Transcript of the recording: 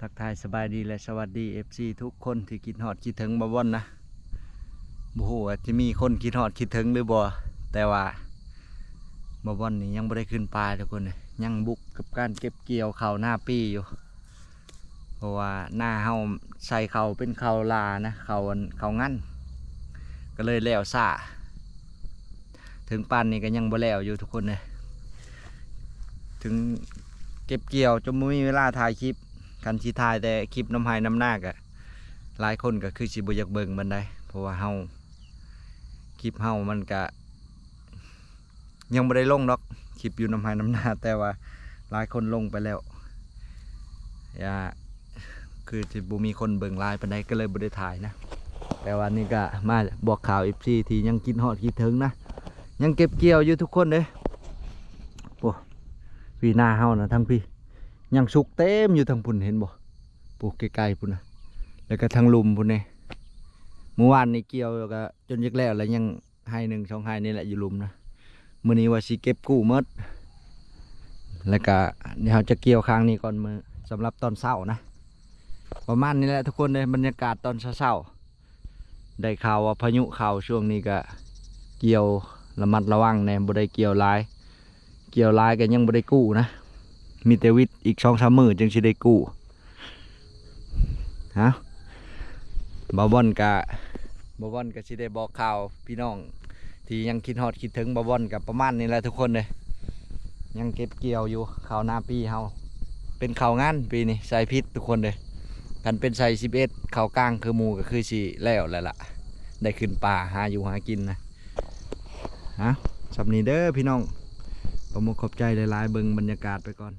ທັກທາຍສະບາຍດີ ແລະ ສະຫວັດດີ ເອັຟຊີ ທຸກຄົນທີ່ຄິດຮອດຄິດເຖິງບ່າວບ່ອນນະ. ບໍ່ຮູ້ວ່າຈະມີຄົນຄິດຮອດຄິດເຖິງຫຼືບໍ່, ແຕ່ວ່າບ່າວບ່ອນນີ້ຍັງບໍ່ໄດ້ຂຶ້ນປ່າທຸກຄົນເອີຍ, ຍັງບຸກກັບການເກັບກ່ຽວເຂົ້ານາປີຢູ່. ເພາະວ່ານາເຮົາໃສ່ເຂົ້າເປັນເຂົ້າລານະ, ເຂົ້າອັນ ເຂົ້າງັນ ກໍເລີຍແລ້ວຊ້າ. ເຖິງປານນີ້ກໍຍັງບໍ່ແລ້ວຢູ່ທຸກຄົນເອີຍ, ເຖິງເກັບກ່ຽວຈົນບໍ່ມີເວລາຖ່າຍຄລິບ. ຄັນຊິຖ່າຍແຕ່ຄລິບນຳໄຮ່ນຳນາ ກໍຫຼາຍຄົນກໍຄືຊິບໍ່ຢາກເບິ່ງປານໃດ, ເພາະວ່າເຮົາ ຄລິບເຮົາມັນກະຍັງບໍ່ໄດ້ລົງດອກ, ຄລິບຢູ່ນຳໄຮ່ນຳນາ, ແຕ່ວ່າຫຼາຍຄົນລົງໄປແລ້ວ. ຢ່າ ຄືຊິບໍ່ມີຄົນເບິ່ງຫຼາຍປານໃດ ກໍເລີຍບໍ່ໄດ້ຖ່າຍນະ. ແຕ່ວ່ານີ້ກະມາບອກຂ່າວ ເອັຟຊີ ທີ່ຍັງຄິດຮອດຄິດເຖິງນະ, ຍັງເກັບກ່ຽວຢູ່ທຸກຄົນເດ້. ໂອ້ ປີໜ້າເຮົານະ, ທັງພີ້ຍັງສຸກເຕັມຢູ່, ທັງພຸ້ນເຫັນບໍ່? ໂອ້ ໄກໆພຸ້ນນະ, ແລ້ວກໍທັງລຸ່ມພຸ້ນເດ້. ມື້ວານນີ້ກ່ຽວແລ້ວກໍຈົນຢາກແລ້ວ ແລ້ວຍັງໄຮ່ໜຶ່ງສອງໄຮ່ນີ້ແຫຼະຢູ່ລຸ່ມນະ. ມື້ນີ້ວ່າຊິເກັບກູ້ໝົດ, ແລ້ວກະດຽວເຮົາຈະກ່ຽວຄ້າງນີ້ກ່ອນມື້ ສຳລັບຕອນເຊົ້ານະ. ປະມານນີ້ແຫຼະທຸກຄົນເອີຍ, ບັນຍາກາດຕອນເຊົ້າໆ. ໄດ້ຂ່າວວ່າພາຍຸເຂົ້າ, ຊ່ວງນີ້ກະກ່ຽວລະມັດລະວັງແດ່, ບໍ່ໄດ້ກ່ຽວຫຼາຍ. ກ່ຽວຫຼາຍກໍຍັງບໍ່ໄດ້ກູ້ນະ, ມີແຕ່ຫວິດອີກສອງສາມມື້ຈຶ່ງຊິໄດ້ກູ້. ຮະ ບ່າວບ່ອນກະ ບ່າວບ່ອນກະຊິໄດ້ບອກຂ່າວພີ່ນ້ອງທີ່ຍັງຄິດຮອດຄິດເຖິງບ່າວບ່ອນ ກະປະມານນີ້ແຫຼະທຸກຄົນເອີຍ. ຍັງເກັບກ່ຽວຢູ່, ເຂົ້ານາປີເຮົາ ເປັນເຂົ້າງັນປີນີ້, ໃສ່ຜິດທຸກຄົນເດີ. ຄັນເປັນໃສ່ສິບເອັດ ເຂົ້າກາງຄືໝູ່ ກໍຄືຊິແລ້ວແລ້ວລະ, ໄດ້ຂຶ້ນປ່າຫາຢູ່ຫາກິນນະ. ຮະ ສ່ຳນີ້ເດີພີ່ນ້ອງ, ຂໍຂອບໃຈຫຼາຍໆ, ເບິ່ງບັນຍາກາດໄປກ່ອນ.